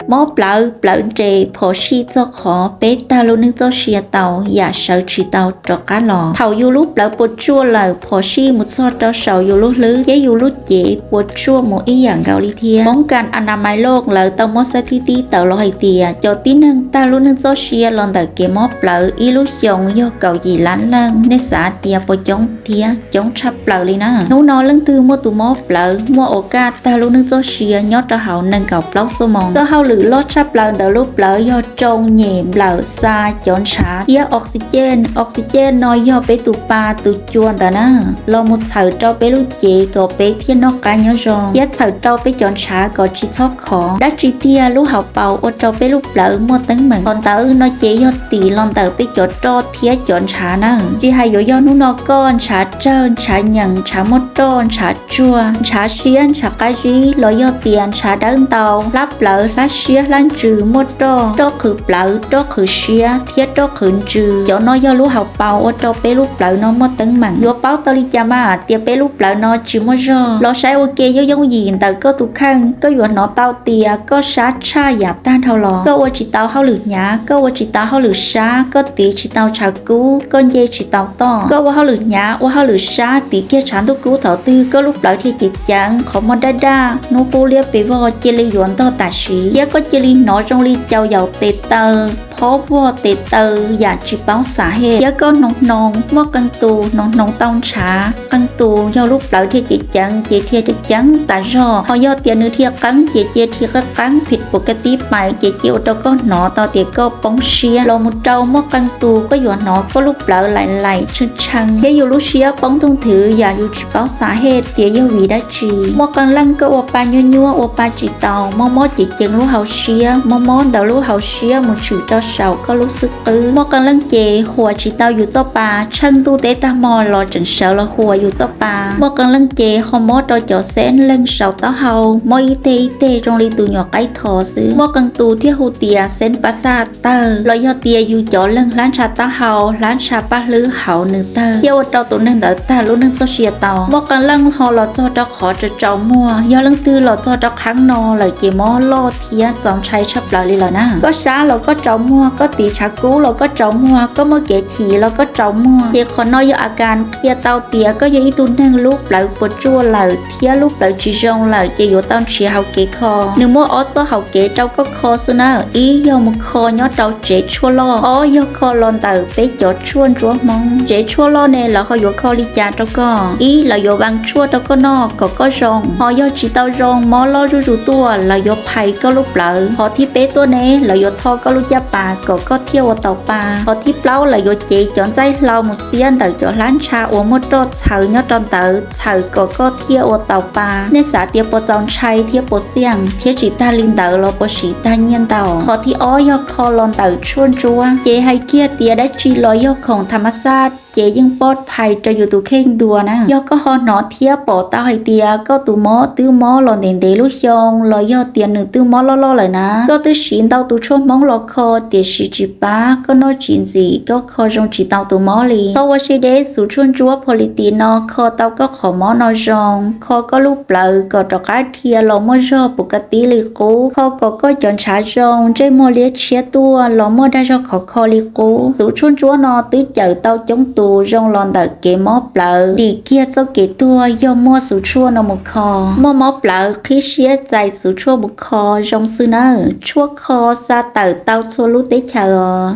Mob plawv, plawv nres, phom sij txog qhov peb tag lub neej txoj sia tau, yam sawv tsis tau rov qab los. Thaum yus lub plawv puas tsuaj lawm, phom sij mus txog rau saum yus lub hlwb thiab yus lub cev puas tsuaj mus ib yam nkaus li thiab. Poob kas a na mais loj lawv tau muab xab thib tib tawm los hais tias cov tib neeg tag lub neej txoj sia los ntawm kev mob plawv ib lub xyoos yog kaum yim lab leej. Nej xav tias puas coob thiab? Coob tshaj plaws li na. Hnub no leej twg muaj tus mob plawv muaj ua kaj tag lub neej txoj sia nyob rau hauv nees nkaum plaub xuab moos, koj hauj lwm loj tshaj plaws ntawm lub plawv yog tsoo, nyem, nplawm, xa cov ntshav thiab oxygen. Oxygen no yog peb tus pa tus cua ntawd na, los mus txhawm rau peb lub cev kom peb thiaj noj qab nyob zoo, thiab txhawm rau peb cov ntshav kom tsis txhob khov. Dab tsi tiag? Lub hauv paus ua rau peb lub plawv muaj teeb meem. Qhov ntawd no ces yog tim los ntawm peb cov roj thiab cov ntshav na. Tsis hais yuav yog hnub no koj ntshav tsawg, ntshav nyeem, ntshav muaj roj, ntshav tsuag, ntshav siab, ntshav qab zib, los yog tias ntshav dawb ntau, hlab plawv, hlab siab, hlab ntsws, muaj roj, roj qhwv plawv, roj qhwv siab thiab roj qhwv ntsws, cov no yog lub hauv paus ua rau peb lub plawv no muaj teeb meem. Yuav paub tau li cas mas tias peb lub plawv no tsis muaj zog? Los saib ua ke yooj yooj yim ntawm koj tus kheej, koj yuav hnov tau tias koj sab tshaj yam tag dhau los. Koj ua tsis tau hauj lwm hnyav, koj ua tsis tau hauj lwm sab, koj tiv tsis tau tshav kub, koj nce tsis tau toj. Koj ua hauj lwm hnyav, ua hauj lwm sab, tiv kiag tshav ntuj kub thaum twg koj lub plawv thiaj ceev ceev, qhov muag daj daj, hnub qub liab pes vog, cia li yuav ntog tam sim, thiab koj cia li hnov zoo li caus yaum tes taw, phob vog tes taw yam tsis paub xav hej, thiab koj hnoos hnoos muaj qee tus hnoos hnoos tau ntshav, qee tus yog lub plawv thiaj ceev ceev ces thiaj ceev ceev tas zog, ho yog tias nws dhia qeeb ces cia dhia qeeb qeeb phim pus kaj tib pais ces cia ua rau koj hnov tau tias koj poob siab los mus rau muaj qee tus koj yuav hnov koj lub plawv laim laim tshee tshee thiab yus lub siab poob ntuj nthwv yam yus tsis paub xav hej tias yog vim dab tsi. Muaj qee leej koj ua pa nyuaj nyuaj ua pa tsis tau, mob mob ceev ceev lub hauv siab, mob mob ntawm lub hauv siab mus tshwm rau saum koj lub xwb qwb. Muaj qee leej ces huas tsis tau yus txoj pa, tsheej ntuj teb tag hmo los tseem sawv los huas yus txoj pa. Muaj qee leej ces ho mob rau cov xeeb leeg saum taub hau, mob ib teg ib teg zoo li tus nyuam qaib tho xwb. Muaj qee tus thiaj hu tias xeeb pas xaj tawg, los yog tias yus cov leeg hlab ntsha taub hau, hlab ntsha paj hlwb hauv nws tawg, thiaj ua rau tus neeg ntawd tag lub neej txoj sia tau. Muaj qee leej ho los txog rau qhov tsaus tsaus muag, yog leej twg los txog rau qhov no lawm ces mob loj thiab txaus ntshai tshaj plaws li lawm na. Koj sab los koj tsaus muag, koj tiv tshav kub los koj tsaus muag, koj muaj kev chim los koj tsaus muag. Ces qhov no yog a kas qhia tau tias koj yog ib tug neeg lub plawv puas tsuaj lawm thiab lub plawv tsis zoo lawm ces yuav tau nrhiav hauv kev kho. Nws muaj ob txoj hauv kev rau koj kho xwb na. Ib yog mus kho nyob rau tsev tshuaj loj, ob yog kho los ntawm peb cov tshuaj ntsuab Hmoob. Tsev tshuaj loj ne lawv ho yuav kho li cas rau koj? Ib, lawv yuav vas tshuaj rau koj noj kom koj zoo. Ho yog tsis tau zoo, mob loj zuj zus tuaj, lawv yuav phais koj lub plawv. Qhov thib peb tuaj ne lawv yuav tho koj lub caj pas kom koj thiaj ua taus pa. Qhov thib plaub lawv yuav cev cov ntxaij hlau mus xiab ntawm cov hlab ntsha uas muaj roj txhawv nyob rau ntawd, txhawm kom koj thiaj ua taus pa. Nej xav tias puas txaus ntshai thiab puas xiaj, thiab tsis tag li ntawd los puas siv tag nyiaj ntau? Qhov thib ob yog kho los ntawm tshuaj ntsuab. Ces hais kiag tias dab tsi los yog khoom tham mas xaj ces yeej poj phais rau yus tus kheej dua na. Yog koj ho hnov thiab pom tau hais tias koj tus mob twb mob los ntev ntev lub xyoo los yog tias nws twb mob loj loj lawm na, koj twb siv ntau tus tshuaj Hmoob los kho tiam sis tsis pab, koj noj tsis ntxim, koj kho zoo tsis tau tus mob li, txhob ua siab deb, xub tshuaj ntsuab Pho Li Tis no kho tau koj qhov mob no zoo, kho koj lub plawv kom rov qab dhia los muaj zog pus ka tib li qub, kho kom koj cov ntshav zoo, ntsej muag liab tshiab tuaj los muaj dag zog khov kho li qub. Xub tshuaj ntsuab no twb cawm tau coob tus zoo los ntawm kev mob plawv, dim kiag txoj kev tuag yog muaj xub tshuaj no mus kho. Muaj mob plawv qhib siab txais xub tshuaj mus kho zoo xwb nawb. Tshuaj kho xa tawm tau txhua lub teb chaws os.